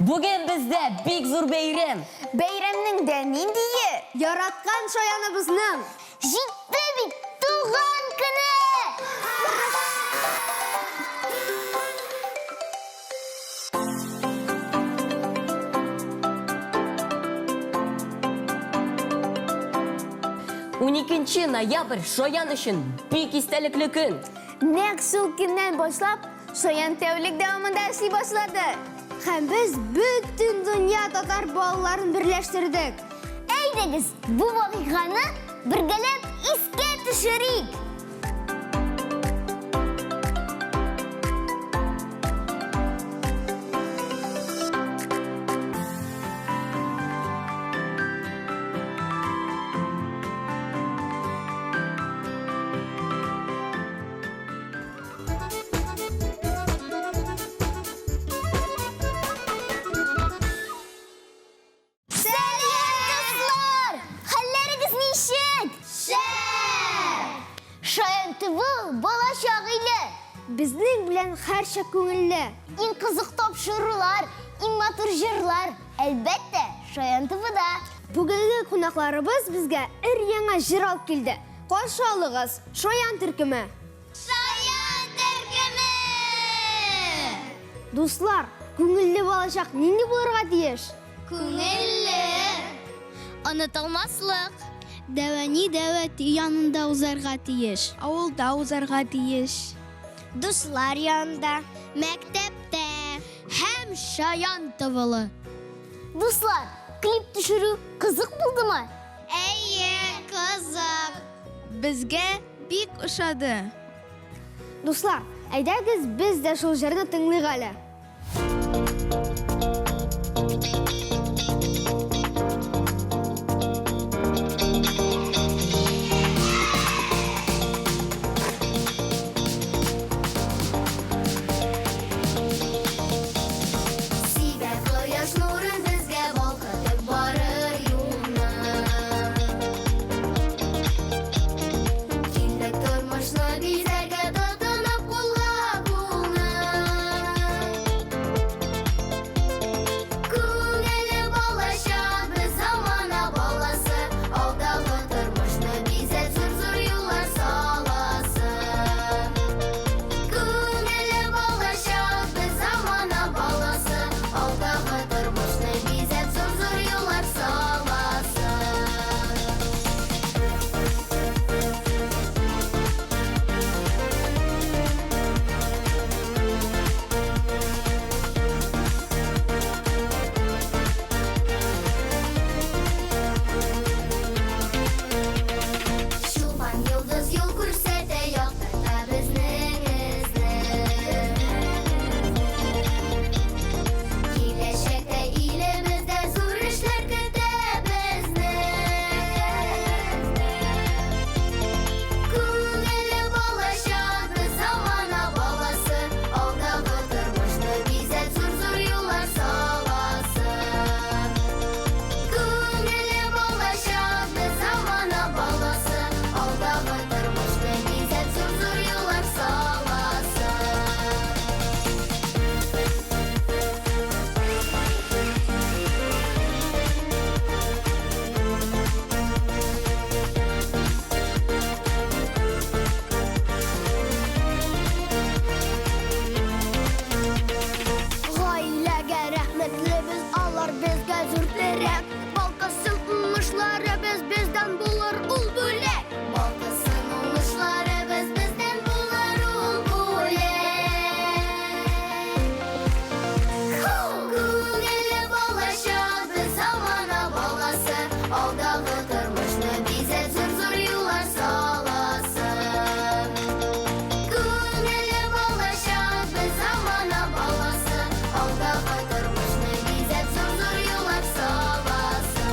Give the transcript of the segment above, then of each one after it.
Бүген бездә бик зур бәйрәм. Бәйрәмнең дә ниндие? Яраткан шаяныбызның! Җитте бит туган көне! Уникенче ноябрь Шаян өчен бик истәлекле көн. Нәкъ шул көннән башлап, Шаян тәүлек дәвамында эшли башлады. Һәм без бөтен дөнья татар балаларын берләштердек. Әйдәгез, бу вакыйганы бергәләп искә төшерик. Сәлам, дуслар! Хәлләрегез ничек? Шәп! Шаян ТВ балачак иле. Безнең белән һәрчак күңелле. Иң кызык тапшырулар, иң матур җырлар, әлбәттә, Шаян ТВда. Бүгенге кунакларыбыз безгә өр-яңа җыр алып килде. Каршы алыгыз, Шаян төркеме! Шаян төркеме! Дуслар, күңелле балачак нинди булырга тиеш? Күңелле! Онытылмаслык! Дәвәни дәвәти янында узарга тиеш. Авылда узарга тиеш. Дуслар янында. Мәктәптә. Һәм шаян тывылы. Дуслар, клип төшерү кызык булдымы? Әйе, кызык. Безгә бик ошады. Дуслар, әйдәгез без дә шул җырны тыңлыйк әле. Сибә кояш нурын безгә балкытып барыр юлны. Килдек тормышны бизәргә тотынып кулга кулны. Күңеле балачак, без замана баласы, алдагы тормышны бизәп зур-зур юллар саласы. Күңеле балачак, без замана баласы, алдагы тормышны бизәп зур-зур юллар саласы. Чулпан йолдыз юл күрсәтә, яктырта безнең эзне. Киләчәктә илебездә зур эшләр көтә безне. Күңелле балачак, без замана баласы, алдагы тормышны бизәп зур-зур юллар саласы. Күңелле балачак, без замана баласы, алдагы тормышны бизәп зур-зур юллар саласы. Гаиләгә рәхмәтле без, алар безгә зур терәк. Балкысын уңышларыбыз бездән булыр ул бүләк. Балкысын уңышларыбыз бездән булыр ул бүләк. Күңелле балачак, без замана баласы, алдагы тормышны бизәп зур-зур юллар саласы. Күңелле балачак, без замана баласы, алдагы тормышны бизәп зур-зур юллар саласы.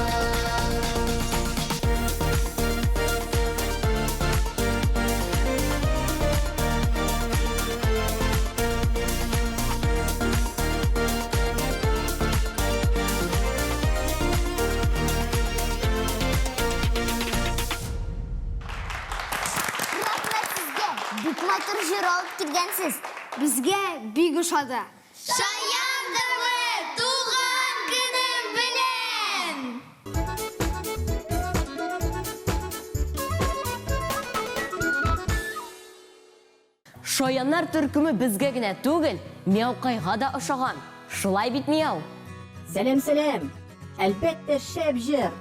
Рәхмәт сезгә, бик матур җыр алып килгәнсез. Безгә бик ошады. Шаян ТВ туган Шаяннар төркеме безгә генә түгел, Мияукайга да ошаган. Шулай бит, Мияу? Сәлам, сәлам! Әлбәттә, шәп җыр!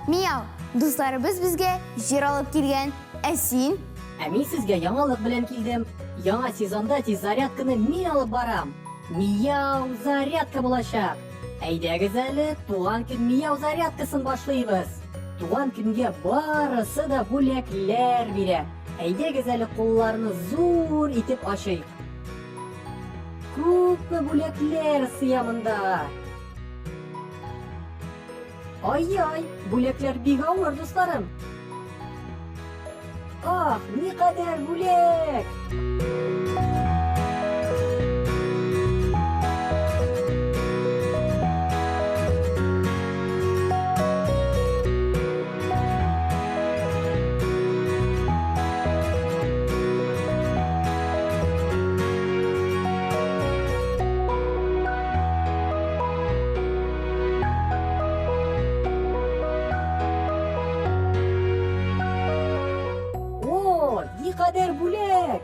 Мияу, дусларыбыз безгә җыр алып килгән. Ә син? Ә мин сезгә яңалык белән килдем. Яңа сезонда тиззарядканы мин алып барам. Мияу зарядка булачак. Әйдәгез әле, туган көн мияу зарядкасын башлыйбыз. Туган көнгә барысы да бүләкләр бирә. Әйдәгез әле кулларны зур итеп ачыйк. Күпме бүләкләр сыя монда. Ай-яй, бүләкләр бик авыр, дусларым. Ах, никадәр бүләк! О, никадәр бүләк!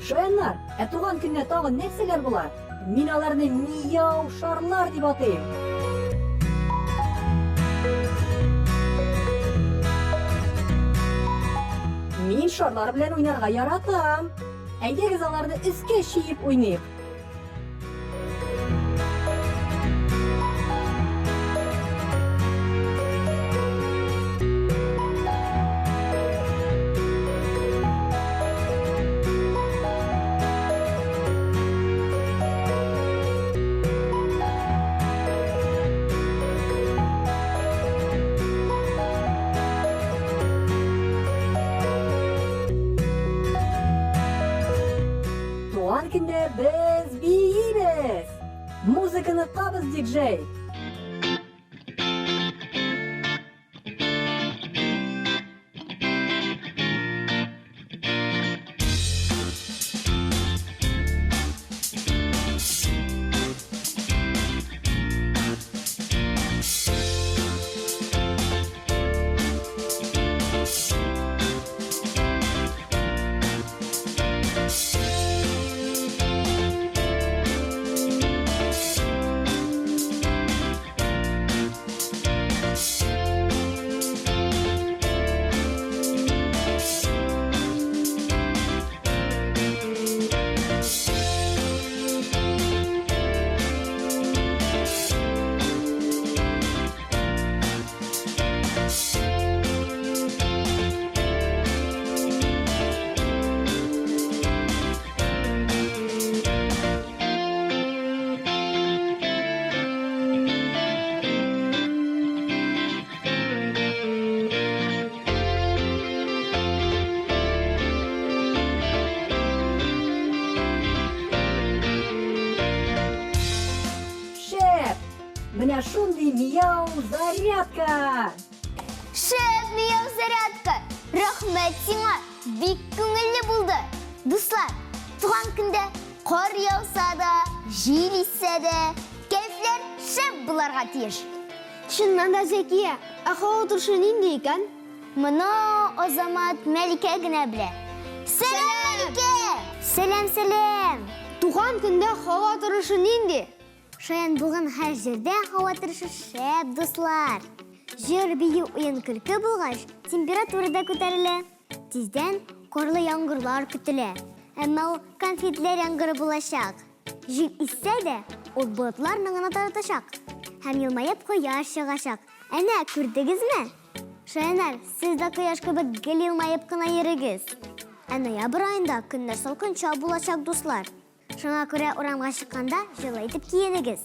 Шаяннар, ә туган көндә тагын нәрсәләр була? Мин аларны мияу шарлар дип атыйм. Мин шарлар белән уйнарга яратам. Әйдәгез аларны өскә чөеп уйныйк. Туган көндә без биибез! Музыканы кабыз, диджей! Шәп! Менә шундый мияу зарядка! Шәп мияу зарядка! Рәхмәт сиңа! Бик күңелле булды! Дуслар, туган көндә кар яуса да, җил иссә дә, кәефләр шәп буларга тиеш. Чыннан да, Зәкия, ә һава торышы нинди икән? Моны Азамат Мәликә генә белә. Сәлам, Мәликә! Сәлам, сәлам! Туган көндә һава торышы нинди? Шаян бүген һәр җирдә һава торышы шәп, дуслар. Җыр, бию, уен-көлке булгач, температура да күтәрелә. Тиздән карлы яңгырлар көтелә. Әмма ул конфетлар яңгыры булачак. Җил иссә дә, ул болытларны гына таратачак. Һәм елмаеп кояш чыгачак. Әнә, күрдегезме? Шаяннар, сез дә кояш кебек гел елмаеп кына йөрегез. Ә ноябрь аенда көннәр салкынча булачак, дуслар. Шуңа күрә урамга чыкканда җылы итеп киенегез.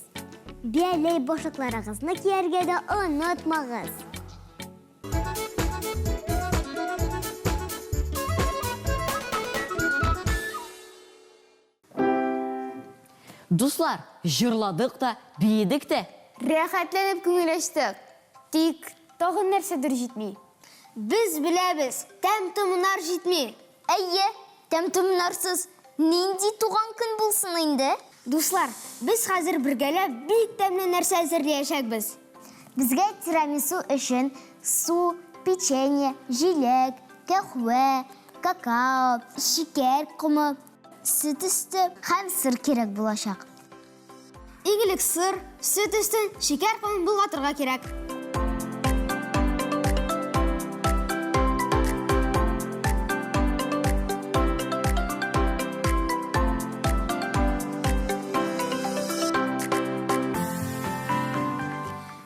Бияләй башлыкларыгызны кияргә дә онытмагыз. Дуслар, җырладык та, биедек тә. Рәхәтләнеп күңел ачтык. Тик тагын нәрсәдер җитми. Без беләбез, тәм-томнар җитми. Әйе, тәм-томнарсыз нинди туган көн булсын инде? Дуслар, без хәзер бергәләп бик тәмле нәрсә әзерләячәкбез. Безгә тирамису өчен су, печенье, җиләк, кәхвә, какао, шикәр комы, сөт өсте һәм сыр кирәк булачак. Иң элек сыр, сөт өстен, шикәр комын болгатырга кирәк.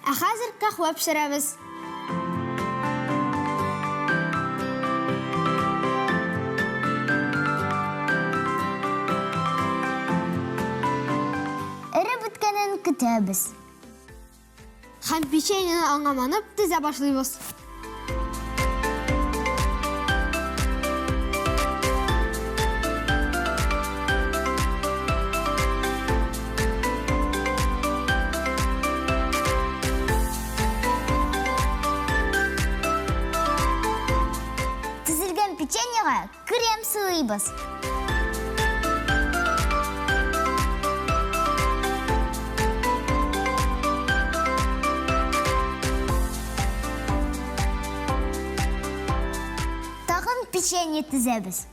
Ә хәзер каһвә пешерәбез. Эреп беткәнен көтәбез. Һәм печеньены аңа манып тезә башлыйбыз. Тезелгән печеньега крем сылыйбыз. Тагын печенье тезәбез.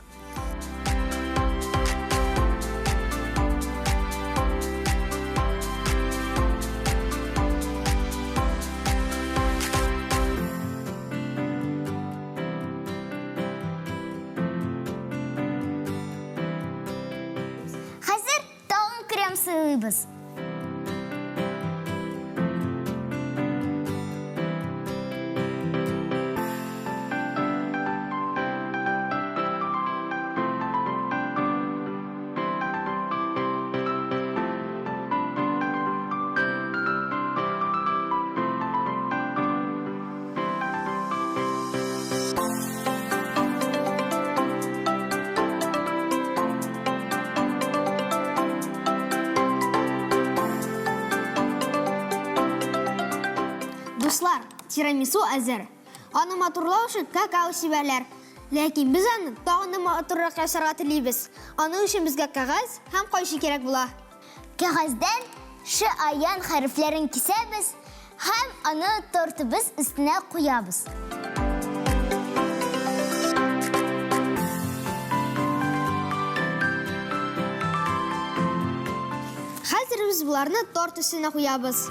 Хәзер тагын крем сыйлыйбыз. Дуслар, тирамису әзер. Аны матурлау өчен какао сибәләр. Ләкин без аны тагын да матуррак ясарга телибез. Аның өчен безгә кәгазь һәм кайчы кирәк була. Кәгазьдән Ш аян хәрефләрен кисәбез һәм аны тортыбыз өстенә куябыз. Хәзер без боларны торт өстенә куябыз.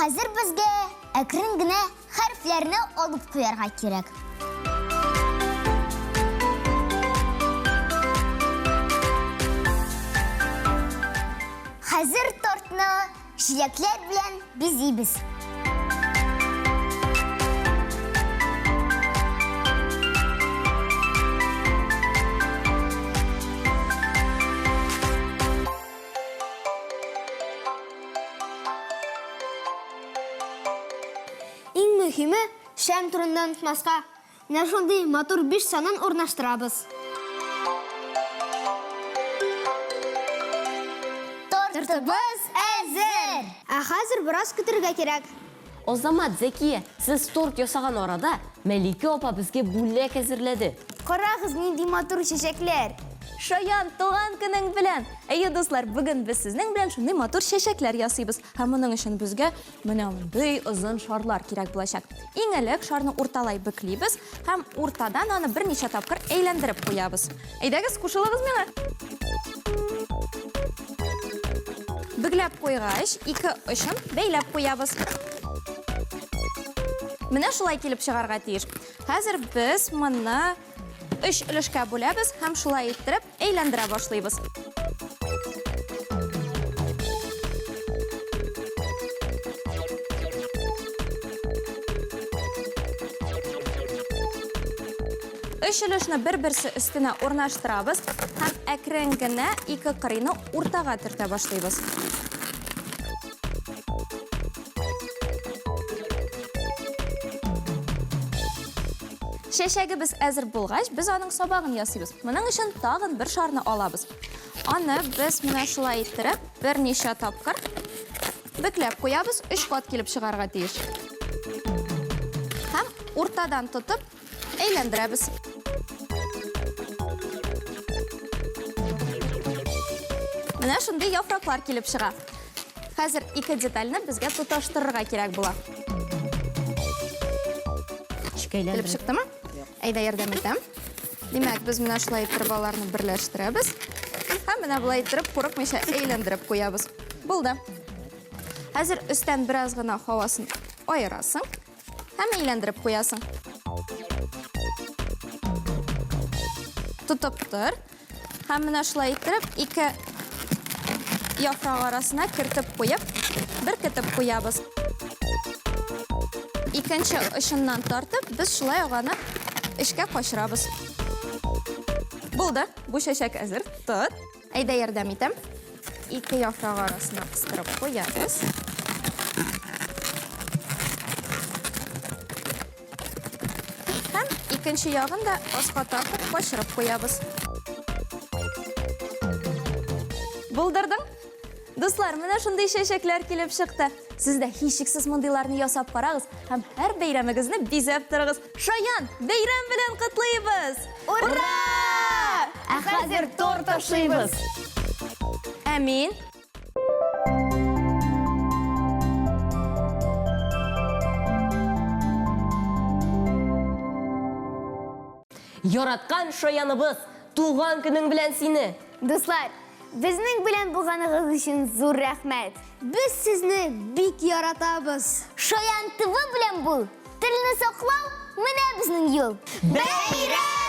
Хәзер безгә әкрен генә хәрефләрне алып куярга кирәк. Хәзер тортны җиләкләр белән бизибез. Иң мөһиме, шәм турында онытмаска. Менә шундый матур биш санын урнаштырабыз. Тортыбыз әзер! Ә хәзер бераз көтергә кирәк. Азамат, Зәкия, сез торт ясаган арада Мәликә апа безгә бүләк әзерләде. Карагыз, нинди матур чәчәкләр! Шаян, туган көнең белән! Әйе, дуслар, бүген без сезнең белән шундый матур чәчәкләр ясыйбыз. Һәм моның өчен безгә менә мондый озын шарлар кирәк булачак. Иң элек шарны урталай бөклибез һәм уртадан аны берничә тапкыр әйләндереп куябыз. Әйдәгез, кушылыгыз миңа. Бөкләп куйгач, ике очын бәйләп куябыз. Менә шулай килеп чыгарга тиеш. Хәзер без моны өч өлешкә бүләбез һәм шулай иттереп әйләндерә башлыйбыз. Өч өлешне бер-берсе өстенә урнаштырабыз һәм әкрен генә ике кырыйны уртага төртә башлыйбыз. Чәчәгебез әзер булгач, без аның сабагын ясыйбыз. Моның өчен тагын бер шарны алабыз. Аны без менә шулай иттереп, берничә тапкыр бөкләп куябыз, өч кат килеп чыгарга тиеш. Һәм уртадан тотып әйләндерәбез. Менә шундый яфраклар килеп чыга. Хәзер ике детальне безгә тоташтырырга кирәк була. Килеп чыктымы? Әйдә, ярдәм итәм. Димәк, без менә шулай иттереп аларны берләштерәбез. Һәм менә болай иттереп курыкмыйча әйләндереп куябыз. Булды. Хәзер өстән бераз гына һавасын аерасың һәм әйләндереп куясың. Тотып тор. Һәм менә шулай иттереп ике яфрак арасына кертеп куеп, беркетеп куябыз. Икенче очыннан тартып, без шулай ук аны эчкә качырабыз. Булды. Бу чәчәк әзер. Тот. Әйдә ярдәм итәм. Ике яфрак арасына кыстырып куябыз. Һәм икенче ягын да аска тартып качырып куябыз. Булдырдың? Дуслар, менә шундый чәчәкләр килеп чыкты. Сез дә һичшиксез мондыйларны ясап карагыз һәм һәр бәйрәмегезне бизәп торыгыз. Шаян, бәйрәм белән котлыйбыз! Ура! Ә хәзер торт ашыйбыз. Ә мин Яраткан шаяныбыз, туган көнең белән сине! Дуслар, безнең белән булганыгыз өчен зур рәхмәт. Без сезне бик яратабыз. Шаян ТВ белән бул! Телне саклау менә безнең юл. Бәйрәм!